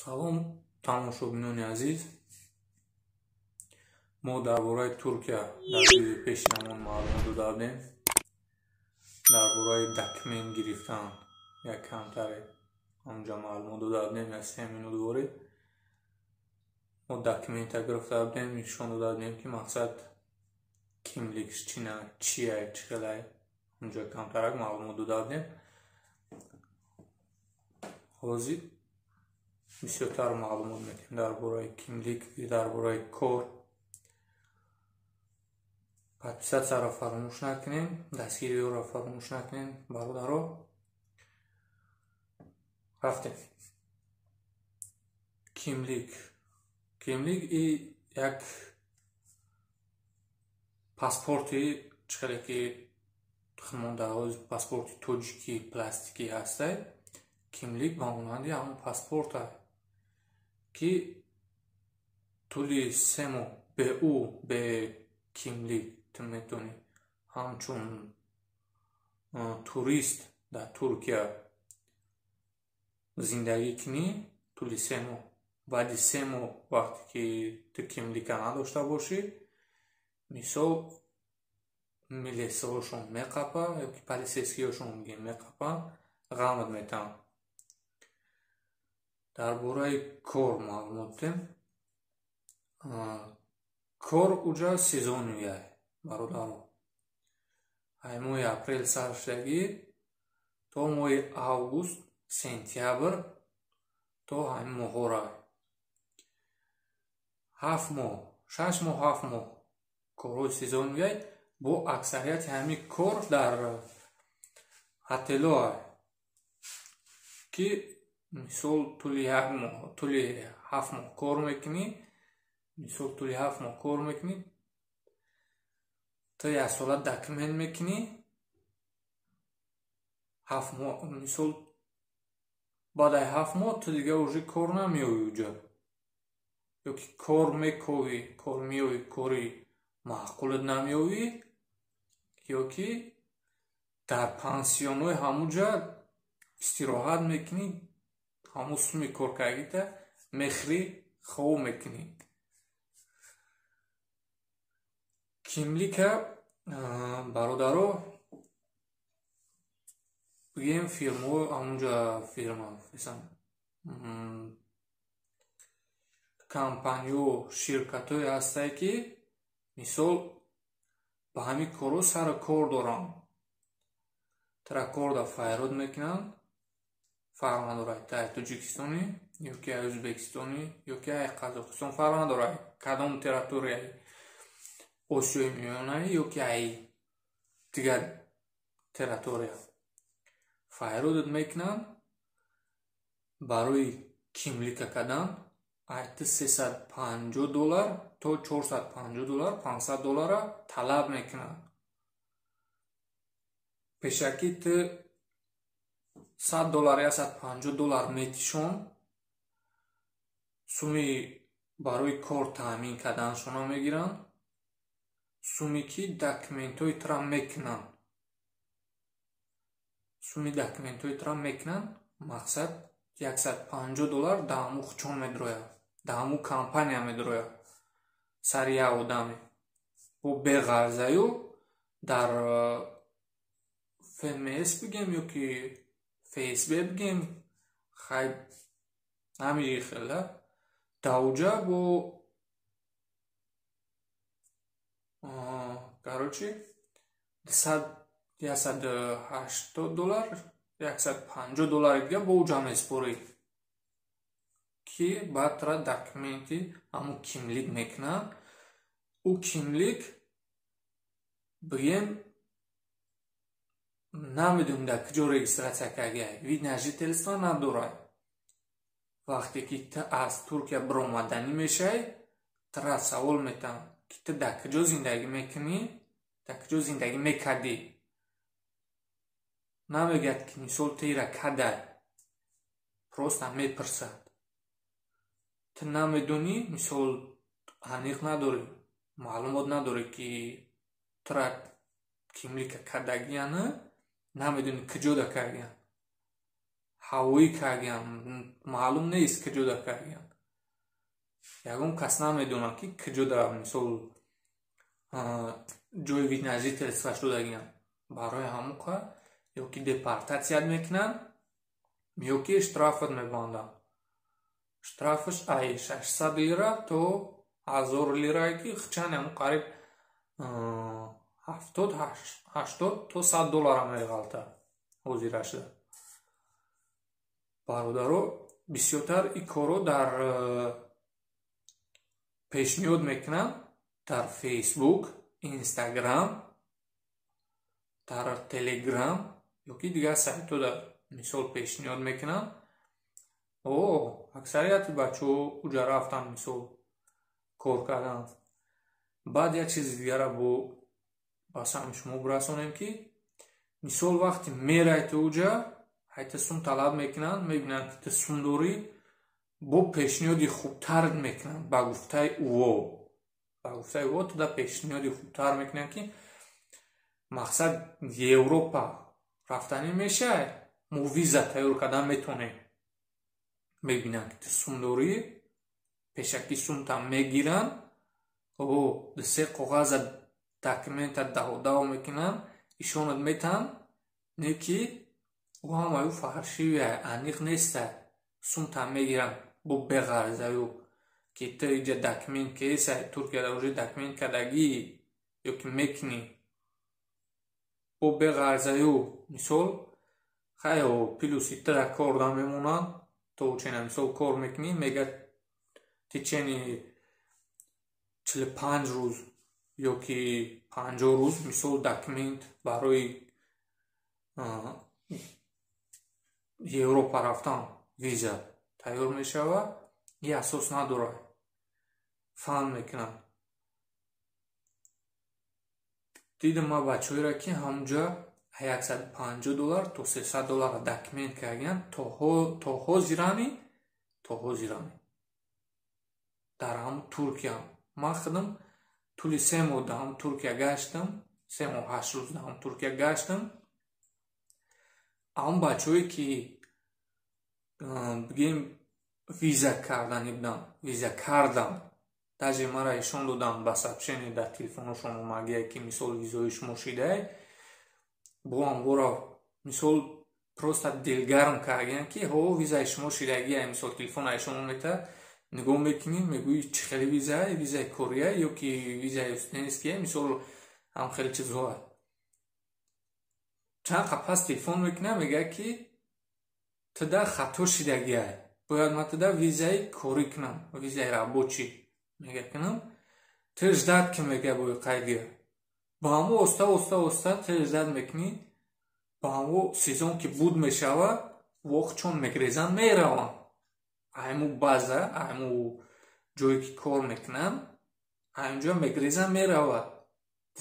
Салом, тамошобинони азиз. Мо дар бораи Туркия дар видеои пешинамон маълумот дода будем. Дар бораи документ гирифтан як камтаре ҳамунҷа маълумот дода будем, як 3 минут ворӣ. Мо документа гирифта будем, нишон дода будем, ки мақсад kimlik чина, чия, чӣ хелай. Ҳамунҷа камтарак маълумот дода будем. Ҳозир бисёртар маълумот медиҳем дар бораи kimlik, дар бораи кор. Подписаться ро фаромӯш накунем, дастгириҳоро фаромӯш накунем, бародаро. Рафтем. Kimlik. Kimlik и як паспорти, чӣ хеле ки худмон дар ҳозир паспорти тоҷикӣ пластикӣ ҳастай, kimlik ба монанди ҳамон паспорта, ки тӯли 3 моҳ бе ӯ, бе kimlik ту метавонӣ ҳамчун турист дар Туркия зиндагӣ кунӣ тӯли 3 моҳ. Баъди 3 моҳ, вақте ки ту kimlik а надошта бошӣ, мисол, милисаҳошон меқапа ёки полицейский ҳошон бигем, меқапанд, ғамат метаҳанд. Дар бораи кор маълумот додем. Кор уҷа сезонный, бародаро. Ай моҳи апрел сар шудагӣ то моҳи август, сентябр, то ҳамин моҳҳоро, 7 моҳ, 6 моҳ, 7 моҳ корҳои сезонный. Бо аксарияти ҳамин кор дар отелҳое, ки мисол тӯли як моҳ, тӯли 7 моҳ кор мекунӣ, мисол, тӯли 7 моҳ кор мекунӣ, ту як сола документ мекунӣ, 7 моҳ, мисол, баъд ай 7 моҳ ту дига уже кор намеёвӣ уҷа ё ки кор мековӣ, кор меёвӣ, кори маъқулат намеёвӣ, ё ки дар пансионҳои ҳамуҷа истироҳат мекунӣ, ҳамун суми коркардагита мехӯрӣ, хоб мекунӣ. Kimlik а, бародаро, бигем, фирмаҳо ҳамунҷа, фирма, компаниҳо, ширкатҳое ҳастае, ки мисол ба ҳамин корҳо сару кор доранд. Тура корда файрод мекунанд, фарқ надорад, ту ай Тоҷикистонӣ ё ки ай Ӯзбекистонӣ ё ки ай Қазоқистон, фарқ надорад, кадом территорияи Осиёи Миёнаи ё ки ай дигар территория. Файродат мекунанд барои kimlik а кардан, ай ту 350 доллар то 450 доллар, 500 доллара талаб мекунанд. Пешакӣ ту 100 доллар, 150 доллар метишон, суми барои кор таъмин карданашонро мегиранд, суме ки документҳои тура мекунанд, суми документҳои тура мекунанд. Мақсад, 150 доллар дар ҳамун хучон медрояд, дар ҳамун компания медрояд сари як одаме. Бо беғарзаю дар ФМС бигем ё ки ФСБ бигем, хай, ҳамин хела дар бо, короче, 180 доллар, 150 доллари дига бо уҷа месупорӣ, ки баъд тура документи ҳамун kimlik мекунанд. Ӯ kimlik, бигем, намедонем, дар куҷо регистрация кардагиай, вид на жительство надорад. Вақте ки ту аз Туркия биромаданӣ мешавӣ, тура савол метаҳанд, ки ту дар куҷо зиндагӣ мекунӣ, дар куҷо зиндагӣ мекардӣ. Намегӯяд, ки мисол ту ира кадай, просто мепурсад. Ту намедонӣ, мисол, аниқ надорӣ, маълумот надорӣ, ки тура kimlik а кардагияна, намедонӣ куҷода кардагиян. Ҳавоӣ кардиян, маълум нест, куҷода кардиян. Ягон кас намедонад, ки куҷода, мисол, ҷои вид на жительство шудагиян. Барои ҳамон ё ки депортатсият мекунанд, ё ки штрафат мебанданд. Штрафаш ай 600 лира то 1000 лирае, ки чанд ҳамон қариб 70, 80 то 100 доллара меғалта ҳозирашда. Бародаро, бисёртар ин корро дар пешниҳод мекунанд дар Фейсбук, Инстаграм, дар Телеграм ё ки дигар сайтҳо, мисол, пешниҳод мекунанд. О, аксарияти бачаҳо уҷа рафтанд, мисол, кор карданд. Баъд як чизи дигара бо ба самъи шумо бирасонем, ки, мисол, вақте мерай ту уҷа, ҳайта сум талаб мекунанд, мебинанд, ки ту сум дорӣ, бо пешниҳоди хубтар мекунанд. Ба гуфтаи ӯво туда пешниҳоди хубтар мекунанд, ки мақсад Европа рафтанӣ мешавад, мо виза тайёр кардан метавонем. Мебинанд, ки ту сум дорӣ, пешакӣ сумтам мегиранд, о ду-се коғаза, документа даво мекунанд, ишонат метаҳанд. Не ки ӯ ҳамаю фаршивия, аниқ неста. Сумтам мегиранд бо беғарзаю, ки ту иҷа документ кеса, Туркияда уже документ кардагӣ ё ки мекунӣ, бо беғарзаю, мисол, хайо плюси тира кор намемонанд. То чена, мисол, кор мекунӣ, мегӯяд, течение 45 рӯз ё ки 50 рӯз, мисол, документ барои Европа рафтан, виза тайёр мешавад. И асос надорад, фаҳм мекунанд. Дидам ман бачаҳоеро, ки ҳамунҷа 150 доллар то 300 доллар документ кардиянд, то ҳозирани дар ҳамун Туркия. Ман худам тӯли 3 моҳ дар ҳамун Туркия гаштам, 3 моҳ 8 рӯз дар ҳамун Туркия гаштам. Ҳамун бачаҳое, ки, бигем, виза кардани буданд, виза карданд, даже мара ишон доданд ба сообщение, дар телефоношон омагия, ки, мисол, визои шумо шидае. Бо ҳамвора, мисол, просто дилгарм кардиянд, ки ҳо, визаи шумо шидагия. Мисол, телефона ишон мета, нигоҳ мекунӣ, мегӯӣ, чӣ хеле визае, визаи кория ё ки визаи студентския, мисол, ҳам хеле чизҳоа. Чанд қад пас телефон мекунам, мегӯяд, ки туда хато шидагия, бояд ман туда визаи корӣ кунам, визаи рабочий, мега, кунам. Ту ждать ки, мега, бои қайдия. Ба ҳамо оста, оста, оста ту ждать мекунӣ. Ба ҳамо сезон ки буд мешава, воқ чон мегрезанд, мераванд айму база, айму ҷое ки кор мекунанд, аймҷо мегрезанд, меравад.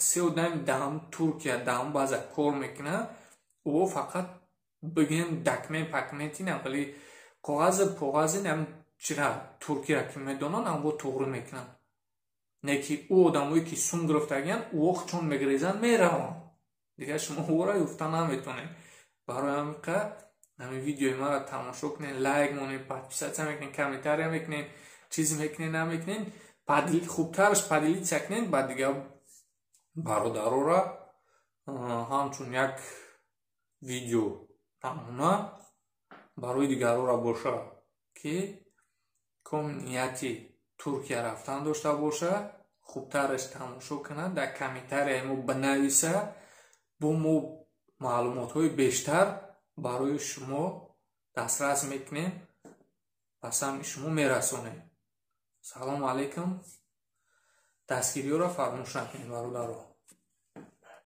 Се одами даҳам Туркия даҳам база кор мекунад, ӯ фақат, бигем, документ пакменти нақли коғази поғази нам чира Туркия ки медонанд, амво туғрӣ мекунанд. Не ки ӯ одамое ки сум гирифтагиянд, ӯ чон мегрезанд, мераванд, дигар шумо ӯро ёфта наметонед. Барои ҳамин қадр ҳамин видеои маро тамошо кунед, лайк монед, подписаться мекунед, комментария мекунед, чизе мекунед, намекунед, хубтараш поделиться кунед ба дигар бародарора, ҳамчун як видео намуна барои дигарора бошад, ки ком нияти Туркия рафтан дошта бошад, хубтараш тамошо кунад, дар комментарияи мо бинависа, бо мо маълумотҳои бештар барои шумо дастрас мекунем, ба самъи шумо мерасонем. Салому алайкум, дастгириёро фаромӯш накунед, бародаро.